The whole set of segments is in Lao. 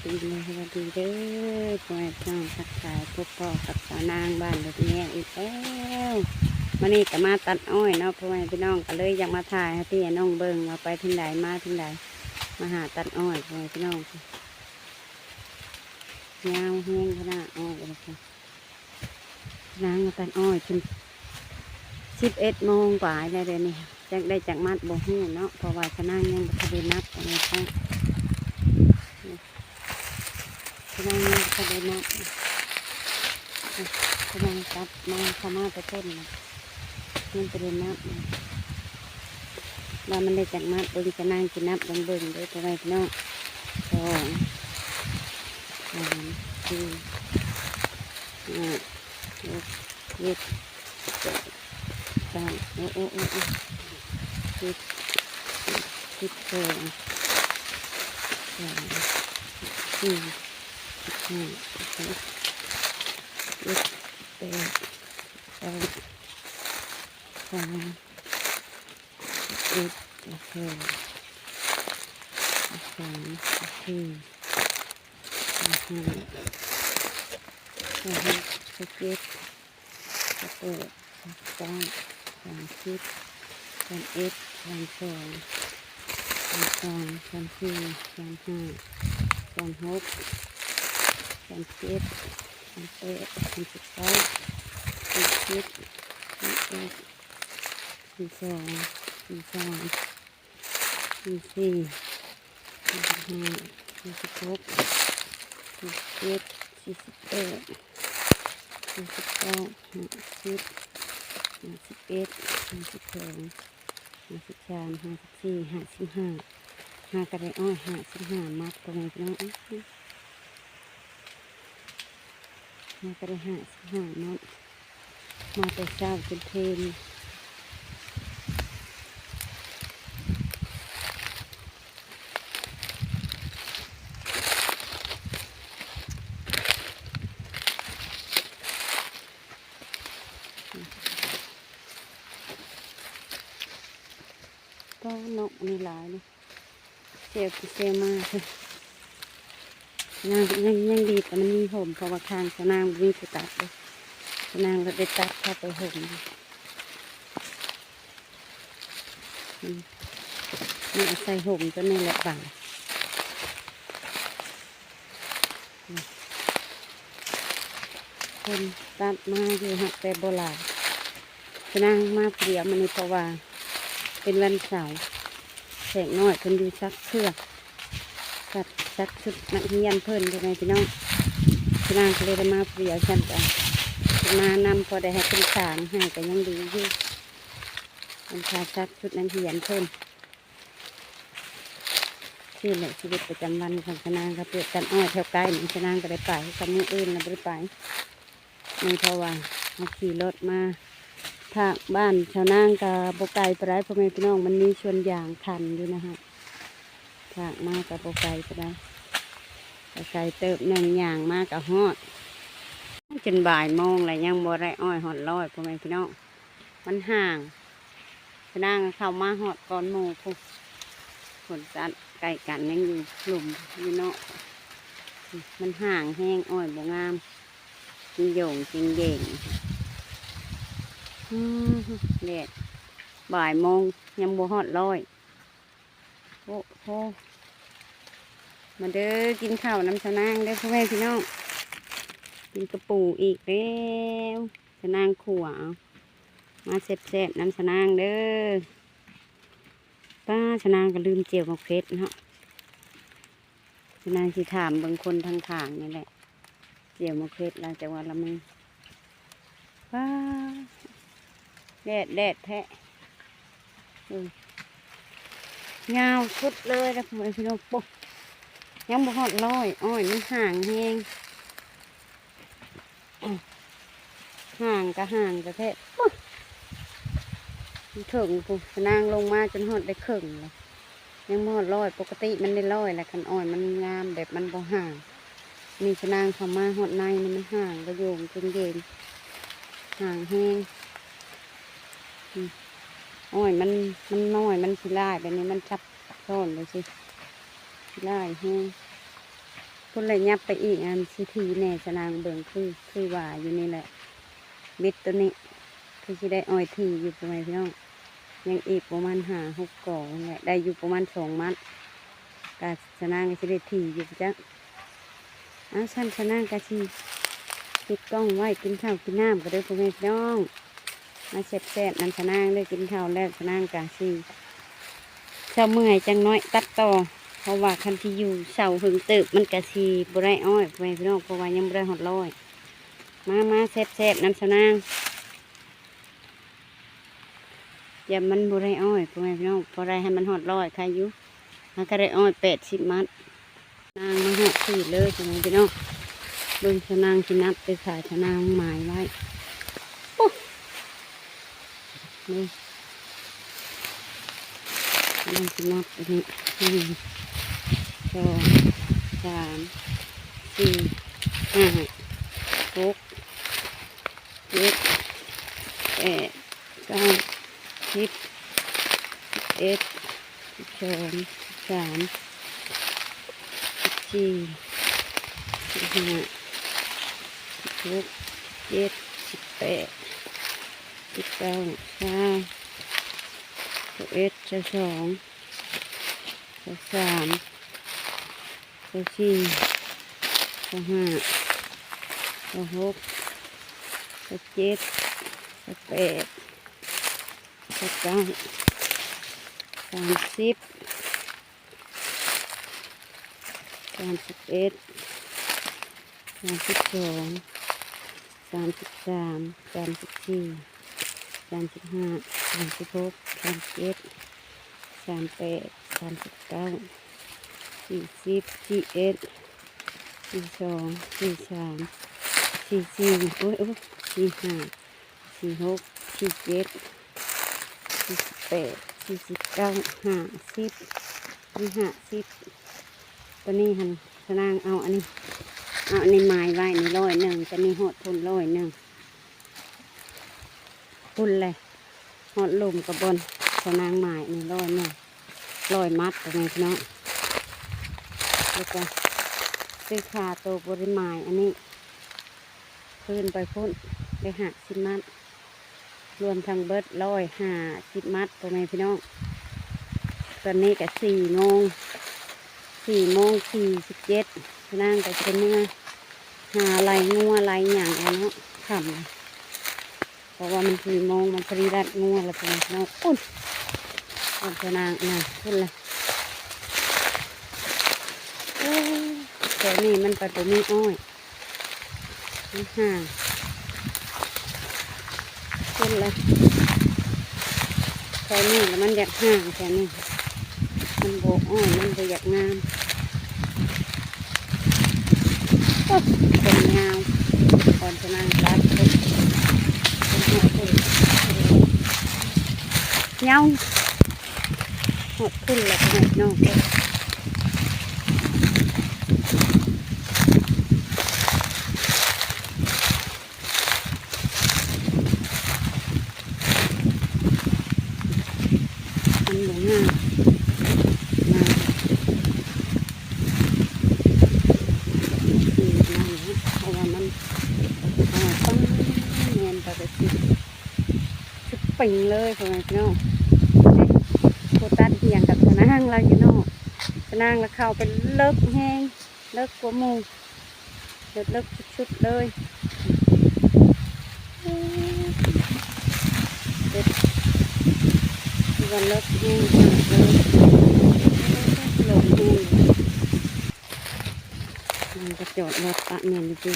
ດີ ສະບາຍດີເດີ ພໍ່ແມ່ພີ່ນ້ອງ ທັກທາຍພົບພໍ້ກັບສາວນາງບ້ານດອກແຍງອີກແລ້ວ. ມື້ນີ້ກໍມາຕັດອ້ອຍເນາະ ພໍ່ແມ່ພີ່ນ້ອງ ກໍເລີຍຢາກມາຖ່າຍໃຫ້ພີ່ໃຫ້ນ້ອງເບິ່ງວ່າໄປເຖິງໃດມາເຖິງໃດ ມາຫາຕັດອ້ອຍ ພໍ່ແມ່ພີ່ນ້ອງ. ຍາວແຮງຂະໜາດອ້ອຍເລີຍ. ນາງມາຕັດອ້ອຍຈົນສິບເອັດໂມງປາຍແລ້ວເດນີ້ ຈັກໄດ້ຈັກມັດບໍ່ຮູ້ເນາະ ເພາະວ່າຊະນາງຍັງບໍ່ທັນໄດ້ນັບ ພໍ່ແມ່ພີ່ນ້ອງ ຊະນາງຍັງບໍ່ທັນໄດ້ນັບ. ຊະນາງຕັດມາ ເຂົ້າມາແຕ່ພຸ້ນນະ ຍັງບໍ່ໄດ້ນັບ ວ່າມັນໄດ້ຈັກມັດ ເບິ່ງຊະນາງຊິນັບ ເບິ່ງເບິ່ງເດີ ພໍ່ແມ່ພີ່ນ້ອງ. ສອງ ສາມ ສີ່ ຫ້າ ຫົກ ເຈັດ ແປດ ເກົ້າ ໂອ້ ໂອ້ ໂອ້ ໂອ້ ສິບ ສິບສອງ ສາມ ສິບສີ່ ສິບຫ້າ ສິບຫົກ ສິບເຈັດ ສິບແປດ ສິບເກົ້າ ສາມ ສິບເອັດ ສິບສອງ ສິບສາມ ສິບສີ່ ສິບຫ້າ ສິບຫົກ ສິບເຈັດ ສິບແປດ ສິບເກົ້າ ສາມສິບ ສາມເອັດ ສາມສອງ ສາມສາມ ສາມສີ່ ສາມຫ້າ ສາມຫົກ ສາມເຈັດ ສາມແປດ ສາມເກົ້າ ສາມສິບ ສາມເອັດ ສາມສອງ ສາມສາມ ສີ່ສີ່ ສີ່ຫ້າ ສີ່ຫົກ ສີ່ເຈັດ ສີ່ແປດ ສີ່ເກົ້າ ຫ້າສິບ ຫ້າສິບເອັດ ຫ້າສິບສອງ ຫ້າສິບສາມ ຫ້າສິບສີ່ ຫ້າສິບຫ້າ ຫາກໍໄດ້ອ້ອຍຫ້າສິບຫ້າມັດ ພໍ່ແມ່ພີ່ນ້ອງ. ມາກໍໄດ້ຫ້າສິບຫ້າເນາະ ມາແຕ່ເຊົ້າຈົນເພນ. ກໍນົກນີ້ຫຼາຍເນາະ. ແຊວໄປແຊວມາ ນາງຍັງ ຍັງດີແຕ່ມັນມີຮົ່ມ ເພາະວ່າຂ້າງຊະນາງບໍ່ມີຜູ້ຕັດເດ້ ຊະນາງລະໄດ້ຕັດເຂົ້າໄປຮົ່ມ ອືມ ມາອາໄສຮົ່ມຕົວນີ້ແຫຼະບັງ. ເພິ່ນຕັດມາຢູ່ ຫາກແຕ່ບໍ່ຫຼາຍ. ຊະນາງມາຜູ້ດຽວມື້ນີ້ ເພາະວ່າເປັນວັນເສົາ ແຂກນ້ອຍເພິ່ນຢູ່ສັກເຄື່ອງ ສັກ ສັກຊຸດນັກຮຽນເພິ່ນ ພໍ່ແມ່ພີ່ນ້ອງ. ຊະນາງກໍເລີຍໄດ້ມາຜູ້ດຽວ ຊັ້ນກໍມານຳ ພໍໄດ້ໃຫ້ເພິ່ນສາງໃຫ້ກໍຍັງດີຢູ່ ເພິ່ນຄ່າສັກຊຸດນັກຮຽນເພິ່ນ. ຊີ້ແຫຼະຊີວິດປະຈຳວັນຂອງຊະນາງ ກໍເປີດຕັດອ້ອຍແຖວໃກ້ນີ້ ຊະນາງກໍໄດ້ໄປ ກັບມື້ອື່ນລະບໍ່ໄດ້ໄປ ນີ້ເພາະວ່າເຮົາຂີ່ລົດມາ. ທາງບ້ານຊະນາງກໍບໍ່ໄກປານໃດ ພໍ່ແມ່ພີ່ນ້ອງ ມັນມີສວນຢາງຂັ້ນຢູ່ນະຮະ ທາງມາກໍບໍ່ໄກປານໃດ ກໍໄກເຕີບໜຶ່ງ ຍ່າງມາກໍຮອດ. ຈົນບ່າຍໂມງແລ້ວ ຍັງບໍ່ໄດ້ອ້ອຍຮອດຮ້ອຍ ພໍ່ແມ່ພີ່ນ້ອງ ມັນຫ່າງ. ຊະນາງເຂົ້າມາຮອດກ່ອນໝູ່ພຸ້ນ ຜົນຕັດໃກ້ກັນຍັງຢູ່ລຸ່ມຢູ່ເນາະ ມັນຫ່າງແຮງ ອ້ອຍບໍ່ງາມ ຈິງໂຢງຈິງເຢງ. ອືມ ແດດ ບ່າຍໂມງຍັງບໍ່ຮອດຮ້ອຍ. ໂອ້ໂຫ ມາເດີ ກິນເຂົ້ານຳຊະນາງເດີ ພໍ່ແມ່ພີ່ນ້ອງ ກິນກະປູອີກແລ້ວ ຊະນາງຂົ້ວ ເອົາ ມາແຊບໆນຳຊະນາງເດີ. ປ້າ ຊະນາງກໍລືມແຈ່ວໝາກເຜັດເນາະ ຊະນາງຊິຖາມເບິ່ງຄົນທາງຂ້າງນີ້ແຫຼະ ແຈ່ວໝາກເຜັດລາວຈັກວ່າລະມີ. ປ້າ ແດດ ແດດແທ້ ເອີ ຍາວສຸດເລີຍນະ ພໍ່ແມ່ພີ່ນ້ອງ. ໂປ້ ຍັງບໍ່ຮອດຮ້ອຍ ອ້ອຍມັນຫ່າງແຮງ ຫ່າງກະຫ່າງກະແທ້ ໂອ້ ເຖິງພຸ້ນ ນາງລົງມາຈົນຮອດໄດ້ເຄິ່ງແລ້ວ ຍັງບໍ່ຮອດຮ້ອຍ. ປົກກະຕິມັນໄດ້ຮ້ອຍແຫຼະ ຄັນອ້ອຍມັນງາມແບບມັນບໍ່ຫ່າງ. ນີ້ຊະນາງເຂົ້າມາຮອດໃນນີ້ ມັນຫ່າງກະໂຢງເຈັງເຢງ ຫ່າງແຮງ. ອືມ ອ້ອຍມັນ ມັນນ້ອຍ ມັນຂີ້ລ້າຍ ແບບນີ້ມັນຊັບຊ້ອນໄປຊິ ຂີ້ລ້າຍແຮງ. ພຸ້ນແຫຼະ ຫຍັບໄປອີກ ອັນຊິຖີແດ່ ສະນາງເບິ່ງ ຄື ຄືວ່າຢູ່ນີ້ແຫຼະ ເບັດໂຕນີ້ ຄືຊິໄດ້ອ້ອຍຖີຢູ່ ພໍ່ແມ່ພີ່ນ້ອງ. ຍັງອີກປະມານຫ້າຫົກກໍນີ້ແຫຼະ ໄດ້ຢູ່ປະມານສອງມັດ ກະສະນາງກໍຊິໄດ້ຖີຢູ່ຈັກ. ເອົາ ຊັ້ນສະນາງກໍຊິປິດກ້ອງໄວ້ ກິນເຂົ້າກິນນ້ຳກັນເດີ ພໍ່ແມ່ພີ່ນ້ອງ. ມາແຊບໆນຳສະນາງເດີ ກິນເຂົ້າແລ້ວສະນາງກະຊິເຊົາເມື່ອຍຈັກໜ້ອຍຕັດຕໍ່ ເພາະວ່າຄັນຊິຢູ່ເຊົາເຫິງເຕີບ ມັນກະຊິບໍ່ໄດ້ອ້ອຍ ພໍ່ແມ່ພີ່ນ້ອງ ເພາະວ່າຍັງບໍ່ໄດ້ຮອດຮ້ອຍ. ມາ ມາແຊບໆນຳສະນາງ. ຢ້ານມັນບໍ່ໄດ້ອ້ອຍ ພໍ່ແມ່ພີ່ນ້ອງ ພໍໄດ້ໃຫ້ມັນຮອດຮ້ອຍ ໃຄຢູ່ ຫາກະໄດ້ອ້ອຍແປດສິບມັດ. ນາງມາຮອດທີ່ເລີຍ ພໍ່ແມ່ພີ່ນ້ອງ ເບິ່ງສະນາງຊິນັບໄປຂາຍ ສະນາງໝາຍໄວ້ ໂອ້ ນີ້ ກຳລັງຊິນັບອັນນີ້ ໜຶ່ງ ສອງ ສາມ ສີ່ ຫ້າ ຫົກ ເຈັດ ແປດ ເກົ້າ ສິບ ສິບເອັດ ສິບສອງ ສິບສາມ ສິບສີ່ ສິບຫ້າ ສິບຫົກ ສິບເຈັດ ສິບແປດ ສິບເກົ້າ ຊາວ ຊາວເອັດ ຊາວສອງ ຊາວສາມ ຊາວສີ່ ຊາວຫ້າ ຊາວຫົກ ຊາວເຈັດ ຊາວແປດ ຊາວເກົ້າ ສາມສິບ ສາມສິບເອັດ ສາມສິບສອງ ສາມສິບສາມ ສາມສິບສີ່ ສາມສິບຫ້າ ສາມສິບຫົກ ສາມສິບເຈັດ ສາມແປດ ສາມສິບເກົ້າ ສີ່ສິບ ສີ່ເອັດ ສີ່ສອງ ສີ່ສາມ ສີ່ສີ່ ໂອ້ຍ ໂອ້ຍ ສີ່ຫ້າ ສີ່ຫົກ ສີ່ເຈັດ ສີ່ສິບແປດ ສີ່ສິບເກົ້າ ຫ້າສິບ ມີຫ້າສິບ. ໂຕນີ້ຫັ້ນ ສະນາງເອົາອັນນີ້ ເອົາອັນນີ້ໝາຍໄວ້ນີ້ຮ້ອຍໜຶ່ງ ໂຕນີ້ຮອດພຸ້ນຮ້ອຍໜຶ່ງ ພຸ້ນແຫຼະ ຮອດລຸ່ມກະບ່ອນສະນາງໝາຍນີ້ຮ້ອຍໜຶ່ງ ຮ້ອຍມັດ ພໍ່ແມ່ພີ່ນ້ອງ. ແລ້ວກະຊື້ຄາໂຕບໍ່ໄດ້ໝາຍອັນນີ້ ຄືນໄປພຸ້ນໄດ້ຫ້າສິບມັດ ລວມທັງເບິດຮ້ອຍຫ້າສິບມັດ ພໍ່ແມ່ພີ່ນ້ອງ. ຕອນນີ້ກະສີ່ໂມງ ສີ່ໂມງສີ່ສິບເຈັດ ນາງກະຊິໄດ້ເມືອຫາໄລ່ງົວໄລ່ຫຍັງແລ້ວເນາະ ຄ່ຳ ເພາະວ່າມັນສີ່ໂມງ ມັນພໍດີລັດງົວແລ້ວ ພໍ່ແມ່ພີ່ນ້ອງ. ພຸ້ນ ບ່ອນສະນາງນັ້ນ ພຸ້ນລະ ໂອ້ ແຖວນີ້ມັນປະຕູມີອ້ອຍ ມັນຫ່າງ ພຸ້ນລະ ແຖວນີ້ລະມັນຢາກຫ່າງ ແຖວນີ້ມັນບໍ່ອ້ອຍ ມັນບໍ່ຢາກງາມ. ໂອ້ ຄົນຍາວ ກ່ອນຈະນັ່ງຕັດ ໂອ້ ຍາວ ຮອດພຸ້ນລະ ພໍ່ແມ່ພີ່ນ້ອງເອີຍ. ມັນບໍ່ງາມ ງາມ ເພາະວ່າມັນ ເອີ ປ້າ ແມ່ນປະກະຕິ ສະປຣິງເລີຍ ພໍ່ແມ່ພີ່ນ້ອງ. ຜູ້ຕັດຫຽງກັບສະນາງລາວຢູ່ນອກ ສະນາງລາວເຂົ້າໄປເລິກແຮງ ເລິກກວ່າໝູ່ ເລິກ ເລິກສຸດໆເລີຍ ເລິກ ຄືວ່າເລິກແຮງຂະໜາດເລີຍ ລົມແຮງ. ມັນກະຈອດລົດປະແມ່ນຢູ່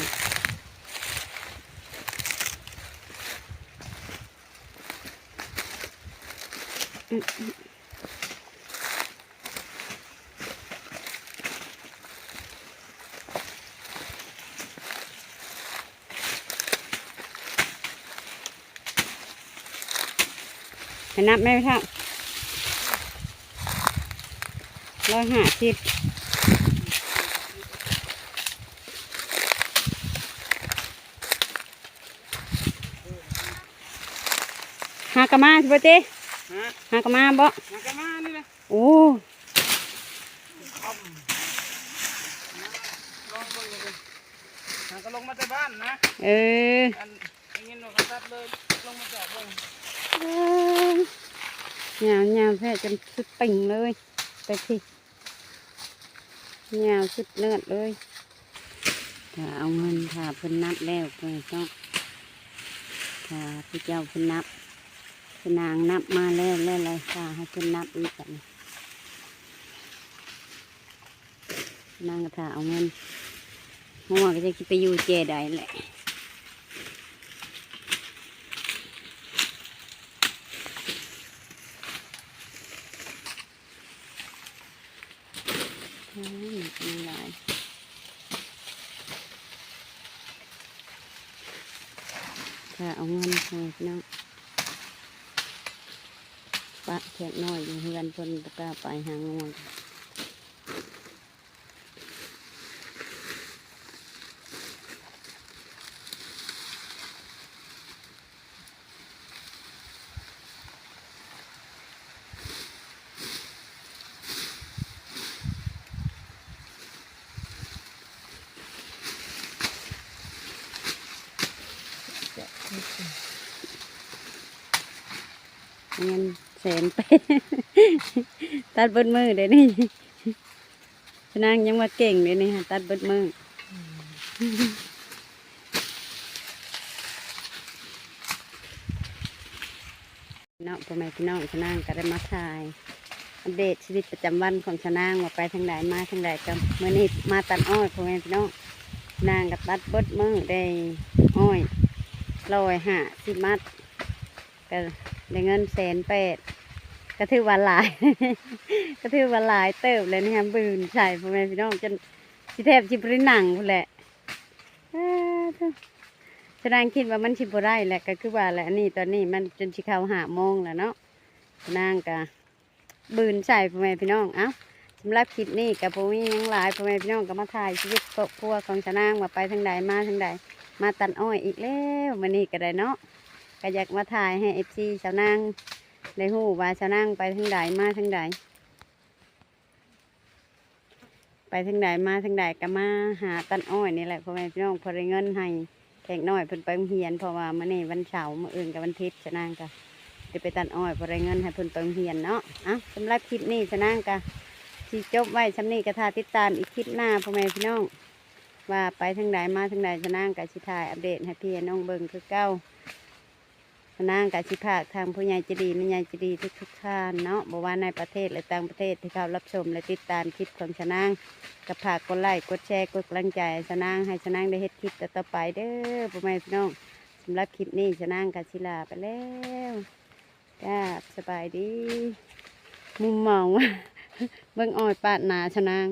ອືມ ໃຫ້ນັບແມ່ເຖົ້າ ຮ້ອຍຫ້າສິບ. ຫາກະມາຊິບໍ່ຕິ? ຫາ? ຫາກະມາບໍ່? ຫາກະມານີ້ແຫຼະ. ໂອ້ ຮ້ອຍ ຫາກໍລົງມາແຕ່ບ້ານນະ. ເອີ ອັນ ໄດ້ຍິນວ່າເຂົາຕັດເລີຍ ລົງມາຈອດເບິ່ງ. ເອີ ຍາວ ຍາວແທ້ ຈົນສຸດຕີນເລີຍ ແຕ່ພີ້ ຍາວສຸດເນີດເລີຍ. ຖ້າເອົາເງິນ ຖ້າເພິ່ນນັບແລ້ວ ເພິ່ນເນາະ ຖ້າຜູ້ເຈົ້າເພິ່ນນັບ ຄືນາງນັບມາແລ້ວ ແລ້ວລະຖ້າໃຫ້ເພິ່ນນັບອີກ ບາດນີ້ນາງກໍຖ້າເອົາເງິນ ຫົວກໍຈັກຊິໄປຢູ່ແຈໃດແຫຼະ. ໂອ້ຍ ມັນຫຼາຍ ຖ້າເອົາເງິນ ພໍ່ແມ່ພີ່ນ້ອງ ປະແຂກນ້ອຍຢູ່ເຮືອນ ເພິ່ນບໍ່ກ້າໄປຫາງົວ. ເງິນແສນແປດ ຕັດເບິດມື້ເດ້ນີ້. ຊະນາງຍັງວ່າເກັ່ງເດ້ນີ້ ຫາຕັດເບິດມື້. ເນາະ ພໍ່ແມ່ພີ່ນ້ອງ ຊະນາງກໍໄດ້ມາຖ່າຍອັບເດດຊີວິດປະຈຳວັນຂອງຊະນາງ ວ່າໄປທາງໃດມາທາງໃດ. ກໍມື້ນີ້ມາຕັດອ້ອຍ ພໍ່ແມ່ພີ່ນ້ອງ ນາງກໍຕັດເບິດມື້ ໄດ້ອ້ອຍຮ້ອຍຫ້າສິບມັດ ກໍໄດ້ເງິນແສນແປດ ກໍຖືວ່າຫຼາຍ ກໍຖືວ່າຫຼາຍເຕີບແລ້ວນີ້ ບືນໃສ່ ພໍ່ແມ່ພີ່ນ້ອງ ຈົນຊິແທບຊິບໍ່ໄດ້ນັ່ງພຸ້ນແຫຼະ. ອ້າ ຊະນາງຄິດວ່າມັນຊິບໍ່ໄດ້ແຫຼະ ກໍຄືວ່າແຫຼະ ອັນນີ້ຕອນນີ້ມັນຈົນຊິເຂົ້າຫ້າໂມງແລ້ວເນາະ ຊະນາງກໍບືນໃສ່ ພໍ່ແມ່ພີ່ນ້ອງ. ເອົ້າ ສຳລັບຄລິບນີ້ກໍບໍ່ມີຫຍັງຫຼາຍ ພໍ່ແມ່ພີ່ນ້ອງ ກໍມາຖ່າຍຊີວິດຄອບຄົວຂອງຊະນາງ ວ່າໄປທາງໃດມາທາງໃດ ມາຕັດອ້ອຍອີກແລ້ວ ມື້ນີ້ກໍໄດ້ເນາະ ກໍຢາກມາຖ່າຍໃຫ້ເອັຟຊີຊາວນາງໄດ້ຮູ້ວ່າຊາວນາງໄປທາງໃດມາທາງໃດ. ໄປທາງໃດມາທາງໃດກໍມາຫາຕັດອ້ອຍນີ້ແຫຼະ ພໍ່ແມ່ພີ່ນ້ອງ ພໍໄດ້ເງິນໃຫ້ແຂກນ້ອຍເພິ່ນໄປໂຮງຮຽນ ເພາະວ່າມື້ນີ້ວັນເສົາ ມື້ອື່ນກໍວັນທິດ ຊະນາງກໍໄດ້ໄປຕັດອ້ອຍ ພໍໄດ້ເງິນໃຫ້ເພິ່ນໄປໂຮງຮຽນເນາະ. ເອົ້າ ສຳລັບຄລິບນີ້ຊະນາງກໍຊິຈົບໄວ້ສ່ຳນີ້ ກໍຖ້າຕິດຕາມອີກຄລິບໜ້າ ພໍ່ແມ່ພີ່ນ້ອງ ວ່າໄປທາງໃດມາທາງໃດ ຊະນາງກໍຊິຖ່າຍອັບເດດໃຫ້ພີ່ໃຫ້ນ້ອງເບິ່ງຄືເກົ່າ. ຊະນາງກໍຊິຝາກທາງຜູ້ໃຫຍ່ໃຈດີ ແມ່ໃຫຍ່ໃຈດີທຸກໆທ່ານເນາະ ບໍ່ວ່າໃນປະເທດ ແລະ ຕ່າງປະເທດ ທີ່ເຂົ້າຮັບຊົມ ແລະ ຕິດຕາມຄລິບຂອງຊະນາງ ກໍຝາກກົດໄລ ກົດແຊ ກົດກຳລັງໃຈໃຫ້ຊະນາງ ໃຫ້ຊະນາງໄດ້ເຮັດຄລິບຕໍ່ໆໄປເດີ ພໍ່ແມ່ພີ່ນ້ອງ. ສຳລັບຄລິບນີ້ຊະນາງກໍຊິລາໄປແລ້ວ ກາບສະບາຍດີ. ມຸມມອງ ເບິ່ງອ້ອຍປາດໜ້າຊະນາງ